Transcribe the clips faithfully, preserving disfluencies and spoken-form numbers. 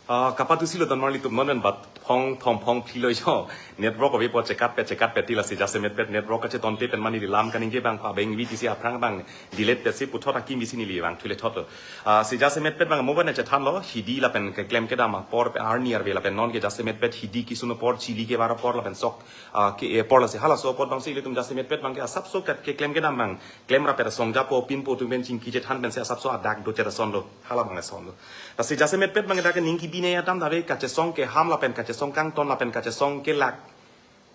Ah, kapatu silo don marli tum non men bat phong thom phong phli lo jo. Network ave po chekat pe chekat pe tila si jasemet pet network kacheton pe pen mani lam kaningje abang pa beng V T C aphrang abang delete pe si puthot akim isi neli abang thule thot lo. Ah, si jasemet pet abang mobile na chethan lo hidi lapen keklem kedam apor pe arni arve lapen non ke jasemet pet hidi kisun apor chili kevar apor lapen sok, ah, ke apor lasi halaso apor abang si ilitum jasemet pet abang ke asapso kat keklem kedam abang klem rap pet asong japo pinpo atum pen chingki chethan pen si asapso adak do chet ason lo. Hala abang ason lo. Lasi jasemet pet abang dak ning kebi nai atam dave kachesong keham lapen kachesong kangton lapen kachesong kelak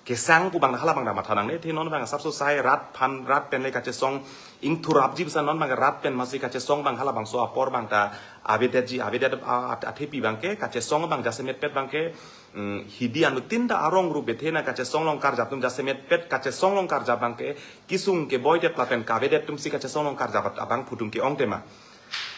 kesang pu abang hala abang matha nangne the non abang asapso sai rat aphan rat pen le kachesong ingthur apji bisa non abang rat pen masi kachesong abang hala abangso apor abang ta avedetji avedet, ah, at- athepi abang ke kachesong abang jasemet pet abang ke, mm, hidi anuttin ta arong rup bethe na kachesong along karjap atum jasemet pet kachesong along karjap abang ke kisung keboi det lapen kavedet atum si kachesong along karjap abang phutum ke-ong tema.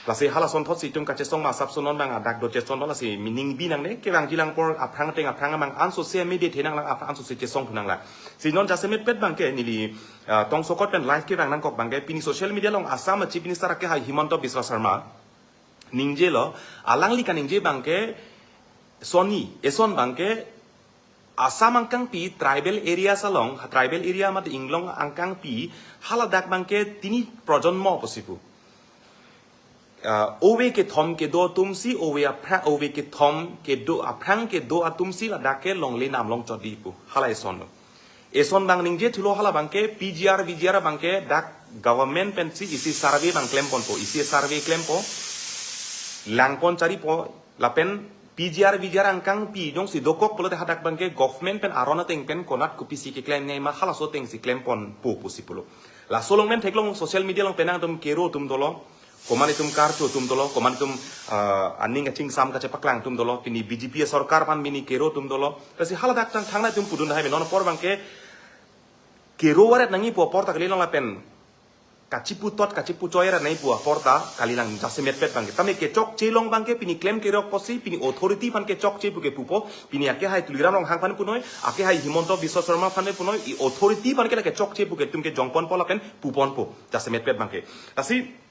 Lasi halason thot si itum kachesong ma asapso non abang adak do chetson lo lasi ning kebi nangne kevangji lang apor aphrang ateng aphrang abang anso se mede the nanglang aphrang anso se chesong thu nanglang. Si non jasemet pet abang ke neli, ah, tongsokot pen live kevang nangkok abang ke pini social media along Assam Chief Minister akehai Himanta Biswa Sarma ningje lo, alangli kaningje abang ke sonni eson abang ke Assam angkangpi tribal areas along, tribal area mate inglong angkangpi haladak abang ke tini projonmo pusi pu. Ah, ove kethom kedo atum si ove aphrang ove kethom kedo aphrang kedo atum si ladak ke longle nam longchot di pu hala eson lo. Eson abang ningje thulo hala abang ke P G R V G R abang ke dak government pen si isi survey abang klemponpo isi survey klempo langpon charipo lapen P G R V G R angkangpi jongsi dokok pulote hadak abang ke government pen aron ateng pen konat kopisi keklem nai ma halaso ateng si klemponpo pusi pulo. Laso along men theklong social media along penang atum kero atum dolo. Komat itum karcho atum dolo, komat itum, ah, aning achingsam kachepaklang atum dolo, pini B J P sorkar aphan pini kero atum dolo. Lasi haladak tang thangna itum pudun hai non apor abang ke kero varet nangji pu apor ta kalilang lapen kachiputot kachipuchoi rat nangji pu apor ta kalilang jasemet pet abang ke. Tame kechokche along abang ke pini klem kerok pusi pini authority aphan kechokche pu ke pupo, pini akehai Tuliram Ronghang aphan punoi, akehai Himanta Biswa Sarma aphan punoi, i authority aphan ke la kechokche pu ke itum ke jongponpo lapen puponpo jasemet pet abang ke. Lasi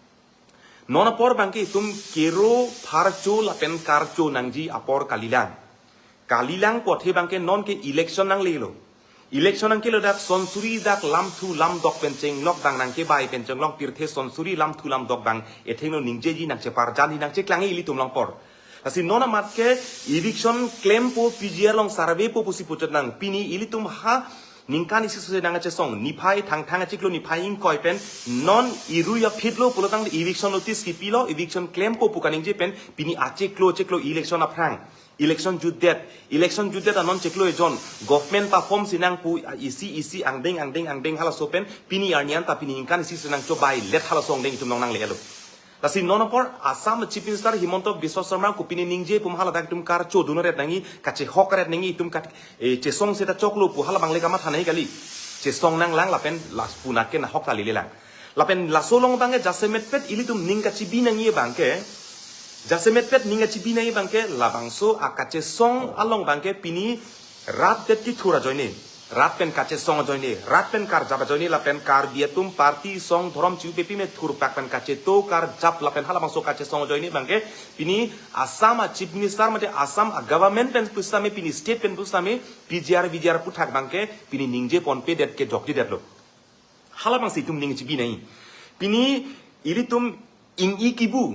non apor abang ke itum kero pharcho lapen karcho nangji apor kalilang. Kalilang pu athe abang ke non ke election nanglelo. Election nangkelo dak sonsuri dak lamthu lamdok pen chenglok dang nangkebai pen chenglok pirthe sonsuri lamthu lamdok dang ethengno ningjeji nangcheparjanji nangcheklangji ilitum along apor. Lasi non amat ke election klempo P G R along survey po pusi puchot nang pini ilitum ha ningkan isi sose nang achesong niphai thangthang achiklo niphai ingkoi pen non irui aphit lo pulotangte eviction notice kipilo eviction klempo pu kaningje pen pini achiklo achiklo election aphrang election jutdet election jutdet anon chiklo ejon government perform si nangpu isi isi angdeng angdeng angdeng halaso pen pini arni an ta pini ningkan isi sose nangchobai let halaso angdeng itum along nanglelo. Lasi non apor Assam Chief Minister Himanta Biswa Sarma kopine ningje pu ma haladak itum karcho dunret nangji kachehok ret nangji itum kat, eh, chesong seta choklo pu hala abang le kamatha nangji kali. Chesong nanglang lapen las punat ke nahok kali lelang. Lapen laso along abang ke jasemet pet ilitum ning kachibi nangji abang ke. Jasemet pet ning kachibi nangji abang ke labangso akachesong along abang ke pini rat det kithur ajoine. Rat pen kachesong ajoine, rat pen karjap ajoine lapen Karbi atum party song dhorom chiu pepi me thurpak pen kacheto karjap lapen halabangso kachesong ajoine abang ke pini Assam a Chief Minister mate Assam a government pen pusitame pini state pen pusitame P G R V G R aputhak abang ke pini ningje ponpedet ke jokjedet lo. Halabangsi itum ning chibi nai. Pini ilitum ing-i kibu,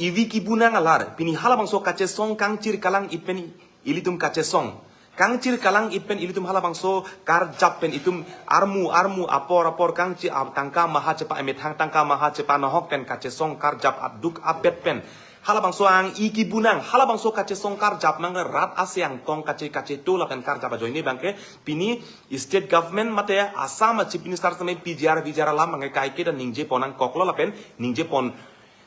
ivi kibu nang alar. Pini halabangso kachesong kangchir kalang it pen ilitum kachesong. Kangchir kalang it pen ilitum halabangso karjap pen itum armu armu apor apor kangchir ap tangka maha chepa emethang tangka maha chepa nohok pen kachesong karjap aduk abet pen. Halabangso ang-i kibu nang, halabangso kachesong karjap nang rat ase angtong kache kacheto lapen karjap ajoine abang ke pini state government mate Assam a Chief Minister sitame P G R V G R alam abang ke kaike ta ningje pon nangkoklo lapen ningje pon,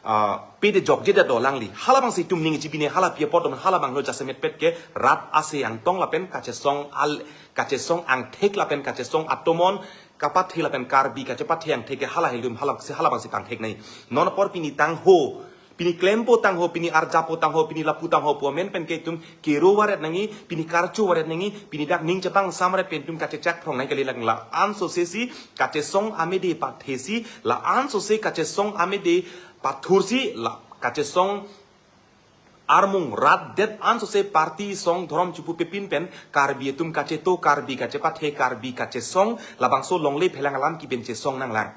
ah, pede jokjedet do alangli. Halabangsi itum ning chibi ne hala pi apot dom halabang lo jasemet pet ke rat ase angtong lapen kachesong al kachesong angthek lapen kachesong atomon kapathe lapen Karbi kachepathe angthek ke hala hilum halabangsi halabangsi pangthek nai. Non apor pini tangho pini klempo tangho, pini arjappo tangho, pini lapu tangho pu amen pen ke itum kero varet nangji, pini karcho varet nangji, pini dak ning chepangsamret pen itum kachechak phrong nai kali lang la-an sose si kachesong amede pathesi, la-an sose kachesong amede pathursi, la kachesong armung rat det ansose party song dhorom chipu pepin pen Karbi atum kacheto, Karbi kachepathe, Karbi kachesong, labangso longle phelang alam kipen chesong nanglang.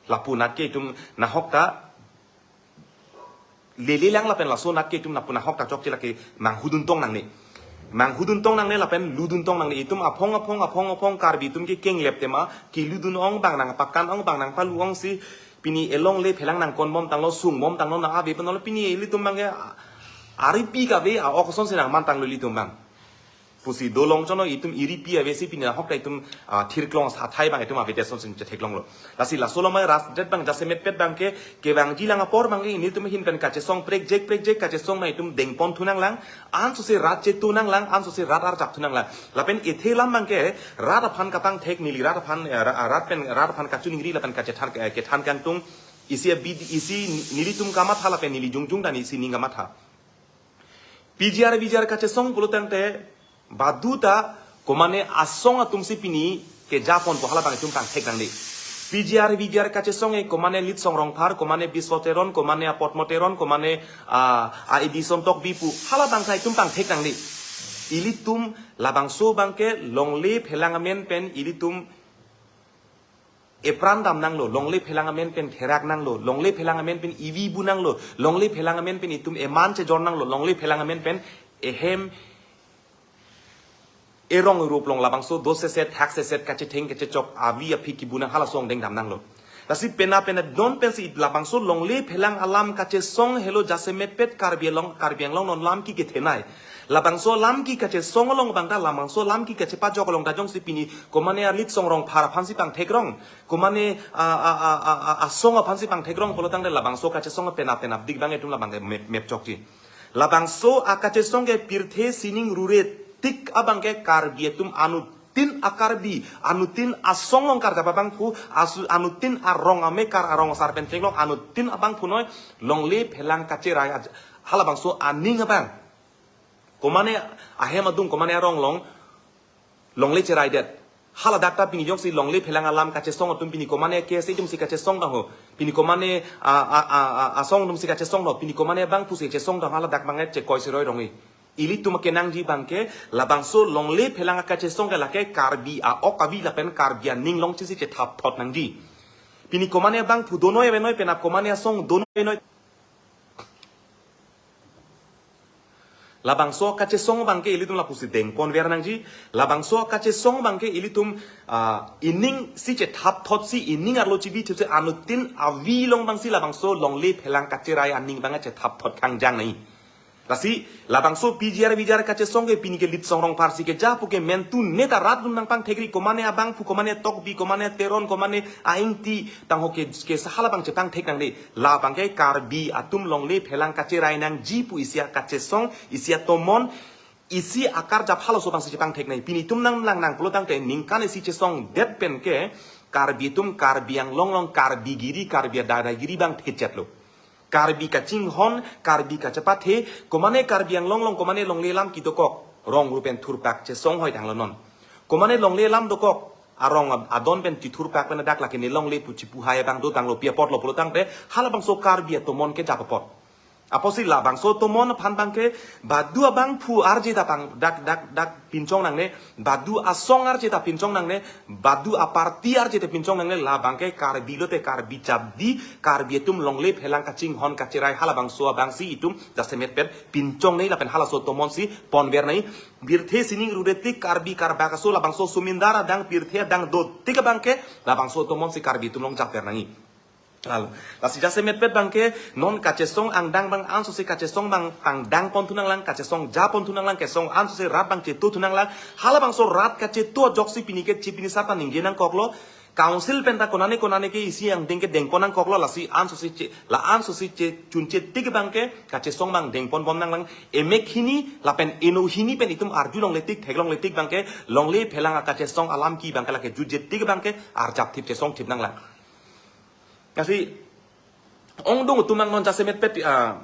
Lapu nat ke itum nahok ta lele lang lapen laso nat ke itum lapu nahok ta chokche lake manghudun tong nangne. Manghudun tong nangne lapen ludun tong nangne. Itum aphong aphong aphong aphong Karbi atum ke kenglep tema, keludun ong bang nangpakan ong bang nangpalu ong si pini elongle phelang nangkon bom tanglo, sung bom tanglo, na ave pen lo pini ilitum bang ke a-, aripi kave a-ok asonsi nangman tanglo ilitum bang. Pusi dolong chono itum iripi ave si pini nahok ta itum, ah, thirklong athai bang itum ave det asonsi chetheklonglo. Lasi laso lomai rat det bang jasemetpet bang ke kevangji lang apor bang ke ilitum ahin pen kachesong prekjek prekjek kachesong na itum dengpon thu nanglang, ansose rat chetu nanglang, ansose rat arjap thu nanglang. Lapen ethe lam bang ke rat aphan kapangthek neli rat aphan, eh, ra-, rat pen rat aphan kachiningri lapen kachethan, eh, kethan kangtung isi abidi isi nelitum kamatha lapen neli jongjong dan isi ning kamatha. P G R V G R kachesong pulo tangte badu ta komane asong atum si pini kejaponpo hala bang itum pangthek nangne. P G R V G R kachesong e komane Litsong Rongphar, komane Biswa Teron, komane Apotmo Teron, komane, ah, a Edison Tokbi pu hala bang ta itum pangthek nangne. Ilitum labangso bang ke longle phelang amen pen ilitum epran dam nanglo, longle phelang amen pen therak nanglo, longle phelang amen pen ivi bu nanglo, longle phelang amen pen itum eman chejor nanglo, longle phelang amen pen ehem erong erup long labangso doseset, thakseset, kachetheng, kachechok, avi aphi kibu nang hala song deng dam nanglo. Lasi pena pena don pensi labangso longle phelang alam kachesong helo jasemetpet Karbi Anglong, Karbi Anglong non lam ki kethenei. Labangso lam ki kachesong along bang ta, labangso lam ki kachepajok along ta jongsi pini komane a Litsong Rongphar aphan si pangthekrong, komane a, a, a, a, a, asong aphan si pangthekrong pulo tangte labangso kachesong pena pena dik bang itum labang mep, mep chokji. Labangso akachesong ke pirthe sining rure tik abang ke Karbi atum anuttin a-Karbi, anuttin asong along karjap abangphu, asu-, anuttin arong amekar arong asar pen chenglong anuttin abangphu noi longle phelang kacherai aj-, halabangso aning abang. Komane ahem adung, komane arong along longle cheraidet. Haladak ta pini jongsi longle phelang alam kachesong atum pini komane ke si atum si kachesong dang ho. Pini komane a, a, a, a, asong atum si kachesong dang. Pini komane abangphu si kachesong dang haladak bang chekoi siroi rong-i. Ilitum kenangji bang ke labangso longle phelang akachesong ke lake Karbi a-ok avi lapen Karbi aning along chisi chethap thot nangji. Pini komane abangphu do noi ave noi penap komane asong do noi noi. Labangso kachesong bang ke ilitum lapusi dengpon ver nangji. Labangso kachesong bang ke ilitum, ah, ining si chethap thot si ining arlo chibi thip si anuttin avi along bang si labangso longle phelang kacherai aning bang chethap thot kangjang nai. Lasi labangso P G R V G R kachesong ke pini ke Litsong Rongphar si keja pu ke mentu neta rat dun nangpangthekri komane abangphu, komane Tokbi, komane Teron, komane a-Ingti tangho ke, ke sahala bang chepangthek nangne. Labang ke Karbi atum longle phelang kacherai nangji pu isi akachesong, isi atomon, isi akarjap halaso bang si chepangthek nai. Pini itum nanglang nang pulo tangte ningkan isi chesongdet pen ke Karbi atum Karbi Anglong along Karbi giri, Karbi adada giri bang thechet lo. Karbi kachinghon, Karbi kachepathe, komane Karbi Anglong along komane longle lam kedokok, rong rupen thurpak chesong hoi tanglo non. Komane longle lam dokok, arong ad-, adon pen chithurpak pen dak lake ne longle pu chipu hai abang do tanglo pi apot lo pulo tangte, halabangso Karbi atomon kejap apot. Apotsi labangso atomon aphan bang ke, badu abangphu arje ta pang dak, dak, dak pinchong nangne, badu asong arje ta pinchong nangne, badu aparty arje ta pinchong nangne, labang ke Karbi lote Karbi chapdi, Karbi atum longle phelang kachinghon kacherai halabangso abang si itum jasemetpet pinchong nei lapen halaso atomon si ponver nai. Pirthe sining rure tik Karbi karbak aso labangso sumindar adang pirthe adang do tik abang ke labangso atomon si Karbi atum along japver nai. Lalo, lasi jasemetpet bang ke non kachesong angdang bang ansose kachesong bang angdang pon thu nanglang, kachesong ja pon thu nanglang, kesong ansose rat bang chetu thu nanglang, halabangso rat kachetu ajoksi pini ke chi pini sata ningje nangkoklo, council pen ta konane konane ke isi angdeng ke dengpon nangkoklo, lasi ansose che, la ansose che chunche tik bang ke kachesong bang dengpon bom nanglang, emek hini lapen eno hini pen itum arjulongle tik theklongle tik bang ke longle phelang akachesong alam ki bang ke lake juje tik bang ke arjap thip chesong thip nanglang. Lasi ongdung atum bang non jasemetpet, ah,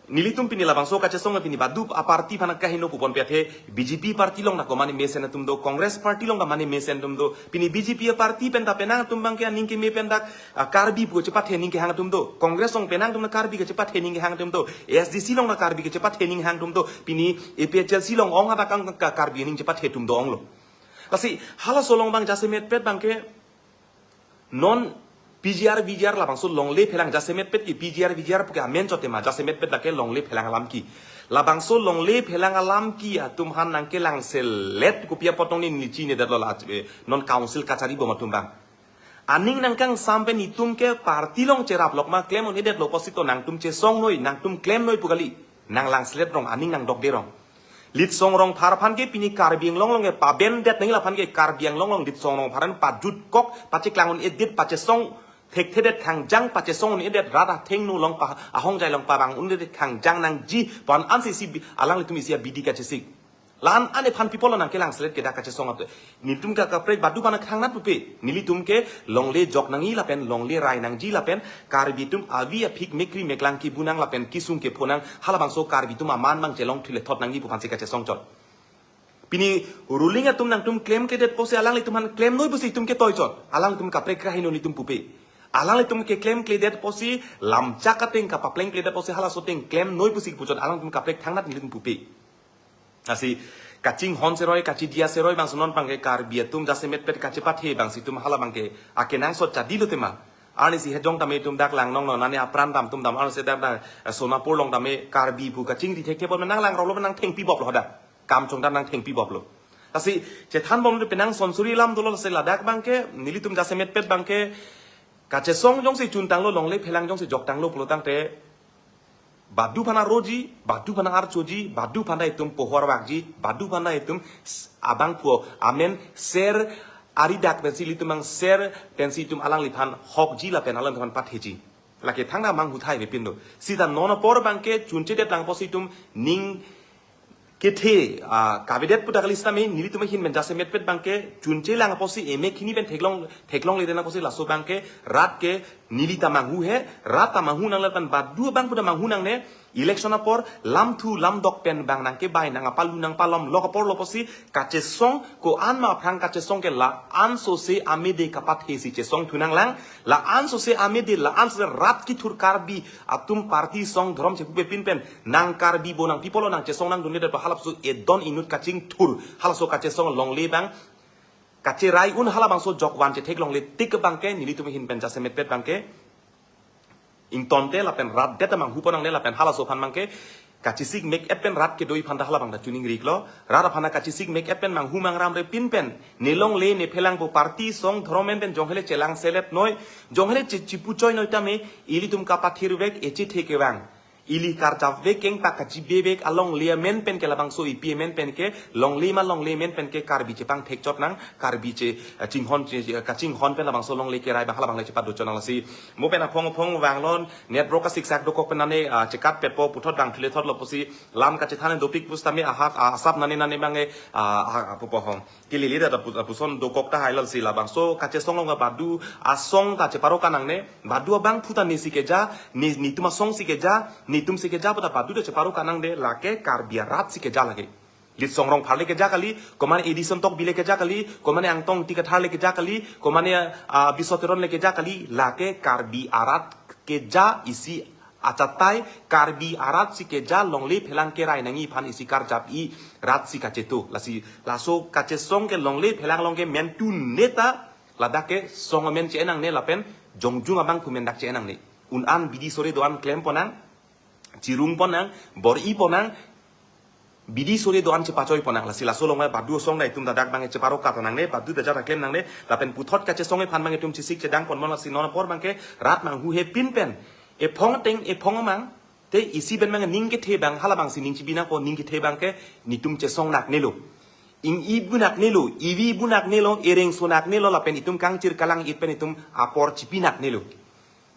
Nelitum pini labangso kachesong pini badu a-party aphan kaheno pupon pe athe B J P party along ta komane mesen atum do, Congress party along ta mane mesen atum do, pini B J P a-party pen ta penang atum abangke aning keme pen ta, ah, Karbi pu chepathe aning kehang atum do, Congress along penang atum ta Karbi kachepathe aning kehang atum do, A S D C along ta Karbi kachepathe aning hang atum do, pini A P H L C along ong hadak ang ka Karbi aning chepathe atum do onglo. Lasi halaso along abang jasemetpet abangke non P G R, V G R labangso longle phelang jasemetpet ke P G R, V G R puke amen chote ma jasemetpet lake longle phelang alam ke. Labangso longle phelang alam ke atum aphan nangkelangselet kopi apot tong ni nichi ne datlo la, eh, non council kachari bom atum abang. Aning nangkangsam pen itum ke party along cherap lok ma klem un-edetlo pusi to nangtum chesong noi, nangtum klem noi pu kali. Nanglangselet rong, aning nangdokde rong. Litsong Rongphar aphan ke pini Karbi Anglong along ke pabendet nangji aphan ke Karbi Anglong along Litsong Rongphar an pajutkok, pacheklang un-edet, pachesong thekthedet khangjang, pachesong un-edet rat athengno along pa, ahongjai along pavang un-edet khangjang nangji pu an ansi isi bi-, alanglitum isi abidi kachesik. La-an an aphan pi apotlo nangkelangselet ke dak kachesong atum. Nelitum ke kaprek badu aphan thangnat pupe. Nelitum ke longle jok nangji lapen longle rai nangji lapen Karbi atum avi aphik mekri meklang kebu nang lapen kesung kepho nang, halabangso Karbi atum aman abang chelong thule thot nangji pu aphansi kachesong chot. Pini ruling atum nangtum klemkledet pusi alanglitum aphan klem noi pusi itum ketoi chot. Alanglitum kaprek kaheno nelitum pupe. Alanglitum keklemkledet pusi lamchak ateng kapaplengkledet pusi halaso ateng klem noi pusi pu chot alanglitum kaprek thangnat nelitum pupe. Lasi kachinghon seroi, kachidia seroi bangso non abangke Karbi atum jasemetpet kachepathe bangsi itum hala abangke akenangsot chadi lo tema. Arnisi hejong tame itum dak Langnong along nane apran dam atum dam arnisi dak dak, eh, Sonapur along tame Karbi pu kachingri thekthe bom nanglang rolo nangthengpi boplo hadak. Kam chongdam nangthengpi boplo. Lasi chethan bom penang sonsuri alam dolo lasi ladak abangke nelitum jasemetpet abangke kachesong jongsi chuntanglo longle phelang jongsi joktanglo pulotangte badu aphan aroji, badu aphan archoji, badu aphan itum pohor vakji, badu aphan itum s-, abangphu amen ser ari dak pensi ilitum ang ser pensi itum alangliphan hokji lapen alangliphan patheji. Lake thangta manghu thai vepin do. Sita non apor abangke chunchedet lang pusi itum ning kethe, ah, kavedet pu ta kali sitame nelitum ahin pen jasemetpet abangke chunche lang pusi emek hini pen theklong, theklongle den pusi laso abangke rat ke neli ta manghu he, rat ta manghu nangle lapen badu abang pu ta manghu nangne, election apor lamthu lamdok pen abang nangkebai nang apalu nangpalom lok apor lo pusi kachesong ko-an ma aphrang kachesong ke la-an sose amede kapathesi chesong thu nanglang, la-an sose amede, la-an sose rat kithur Karbi atum party song dhorom chepupe pin pen nang Karbi bo nang pi apotlo nangchesong nangdunde pu halabangso edon inut kachingthur halaso kachesong longle abang kacherai un halabangso jokvan chetheklongle tik abangke nelitum ahin pen jasemetpet abangke ingtonte lapen rat det ta manghu pon nangne lapen halaso aphan abangke kachesik mek-et pen rat kedo aphan ta halabang ta chuning riklo. Rat aphan ta kachesik mek-et pen manghu mangramre pin pen ne longle ne phelang pu party song dhorom men pen jonghele chelangselet noi, jonghele che-, chipu choi noi tame ilitum kapathir vek echethe kevang. Ili karjap vek kengpak kachibe vek alongle amen pen ke labangso ipi amen pen ke longle ma longle amen pen ke Karbi chepangthek chot nang, Karbi che, eh, chinghon che, eh, kachinghon pen labangso longle kerai abang halabang le chepadot chot nang lasi. Mo pen aphong aphong vanglon network kasiksak dokok pen nane, ah, chekatpetpo puthot bang thule thotlo pusi lam kachethan dopik pusitame ahak, ah, asap nane nane abang e, ah, ah, pupo hong. Kelele ta pu-, puson dokok tahai lasi labangso kachesong along badu asong ta cheparo kanangne, badu abangphu ta nesi keja, ne, netum asong si keja, netum si keja pu ta badu ta cheparo kanangde lake Karbi arat si keja lake. Litsong Rongphar le keja kali, komane Edison Tokbi le keja kali, komane Angtong Ingti Kathar le keja kali, komane, ah, Biso Teron le keja kali, lake Karbi arat keja isi achatai Karbi arat si keja longle phelang kerai nangji aphan isi karjap-i rat si kacheto. Lasi laso kachesong ke longle phelang along ke mentu neta ladak ke song amen che-en nangne lapen jongjung abangphu amen dak che-en nangne. Un-an bidi sore do-an klem pon nang, chirung pon nang, bor-i pon nang, bidi sore do-an chepachoi pon nang. Lasi laso along badu asong ta itum ta dak abang cheparo kata nangne, badu ta jat ta klem nangne, lapen puthot kachesong aphan abang itum chesik chedang pon mon lasi non apor abangke rat manghu he pin pen ephong ateng ephong amang te isi pen abang ning kethe abang halabangsi ning chibi nangpo, ning kethe abangke netum chesong naknelo, ing-i bu naknelo, ivi bu naknelo, ereng so naknelo lapen itum kangchir kalang-it pen itum apor chipi naknelo.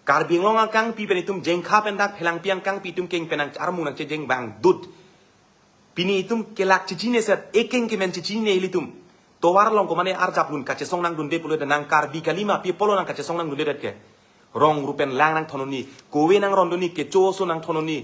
Karbi Anglong angkangpi pen itum jengkha pen dak phelangpi angkangpi itum keng pen nang armung nangchejeng abang dut. Pini itum kelak chechine set ekeng kemen chechine ilitum. Tovar along komane arjap lun kachesong nangdunde pulo de nang Karbi kalima pi apotlo nang kachesong nangdundedet ke. Rong rupen lang nangthon un-e, kove nangrondun-e, kecho oso nangthon un-e.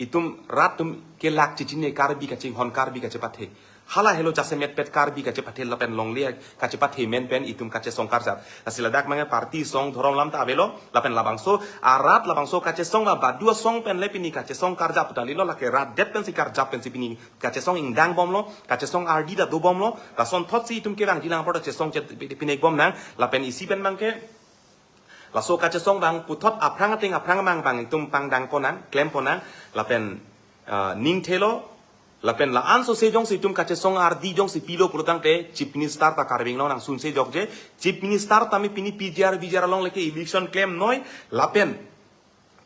itum rat atum ke lak chechini Karbi kachinghon, Karbi kachepathe. Hala helo jasemet pet Karbi kachepathe lapen longle kachepathe amen pen itum kachesong karjap. Lasi ladak mangke party song dhorom alam ta avelo lapen labangso arat labangso kachesong ba badu asong pen le pini kachesong karjap ta lilo, lake rat det pensi karjap pensi pini kachesong ingdang bomlo, kachesong ardi ta do bomlo, lasonthotsi itum kevangji lang apor ta chesong chet pi-, pinek bom nang, lapen isi pen mangke laso kachesong abang puthot aphrang ateng aphrang amang abang itum pangdang pon nang, klem pon nang, lapen, ah, ning thelo, lapen la-an sose jongsi itum kachesong ardi jongsi pilo pulo tangte Chief Minister ta Karbi Anglong nangsunse jokje, Chief Minister tame pini P G R, V G R along leke election klemnoi, lapen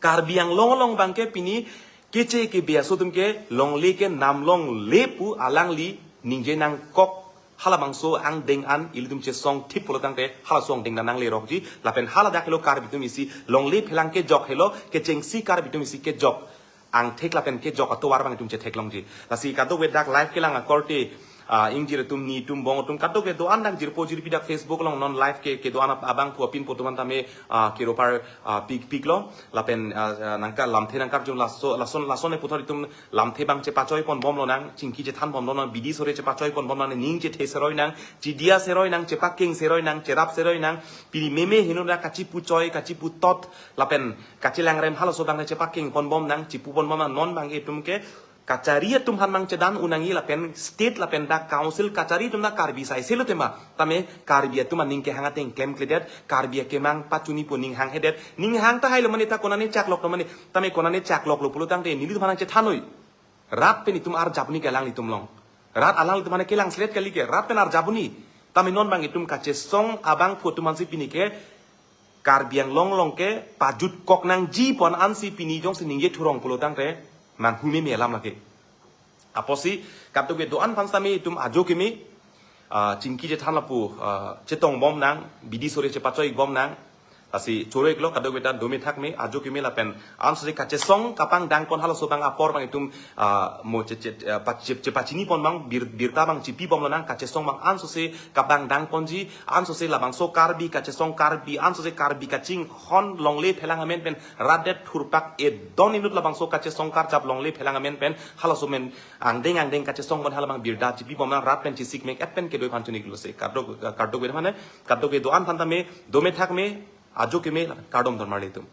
Karbi Anglong along abangke pini keche kebe aso atum ke longle ke nam longle pu alangli ningje nangkok, halabangso angdeng an ilitum chesong thip pulo tangte halaso angdeng ta nanglerokji, lapen haladak helo Karbi atum isi longle phelang kejok helo, kechengsi Karbi atum isi kejok angthek lapen kejok atovar abang itum chetheklongji. Lasi kadokave dak live kelang akorte, ah, ingjir atum, nitum, bong atum, kadokave do-an nang jirpo jirpi dak Facebook along non live ke, kedo-an ab-, abangphu apinpo atum an tame, ah, keropar, ah, pik, piklo, lapen, ah, ah, nangka lamthe nangkarjun laso, lason, lason e puthot itum lamthe abang chepachoi pon bomlo nang, chingki chethan bomlo nang, bidi sore chepachoi pon bomlo nang, ning chethe seroi nang, chidia seroi nang, chepakeng seroi nang, cherap seroi nang, pini meme heno ra kachipu choi, kachipu tot, lapen kachelang rem halaso abang chepakeng pon bom nang, chipu pon bom nang, non abang itum ke kachari atum aphan mang chedan unangji lapen state lapen dak council kachari atum dak Karbi sai selo tema. Tame Karbi atum aning kehang ateng klemkledet, Karbi akemang pachuni pu ning hanghedet, ning hang ta hailo mane ta konane chakloklo mane, tame konane chakloklo pulo tangte nelitum aphan nangchethanoi. Rat pen itum arjapni ke alanglitum along. Rat alanglitum aphan kelangslet kali ke, rat pen arjapni. Tame non abang itum kachesong abangphu atum aphansi pini ke Karbi Anglong along ke pajutkok nangji pon ansi pini jongsi ningje thurong pulo tangte manghu meme alam lake. Apotsi kadokave do-an aphan tame itum ajo keme, ah, chingki chethan lapu, ah, chetong bom nang, bidi sore chepachoi bom nang. Lasi choro-iklo kadokave ta dome thakme, ajo keme lapen ansose kachesong kapangdang pon halaso abang apor abang itum, ah, mo che, che, ah, pa-, che, chepachini pon abang bir, birta abang chipi bomlo nang, kachesong abang ansose kapangdang ponji, ansose labangso Karbi kachesong Karbi, ansose Karbi kachinghon longle phelang amen pen rat det thurpak edon inut labangso kachesong karjap longle phelang amen pen halaso amen angdeng angdeng kachesong pon hala abang birta chipi bom nang, rat pen chesik mek et pen kedoi aphan chun-iklo se. Kadok, kadokave mane, kadokave do-an aphan tame dome thakme, ajo keme, kardom ton marli atum.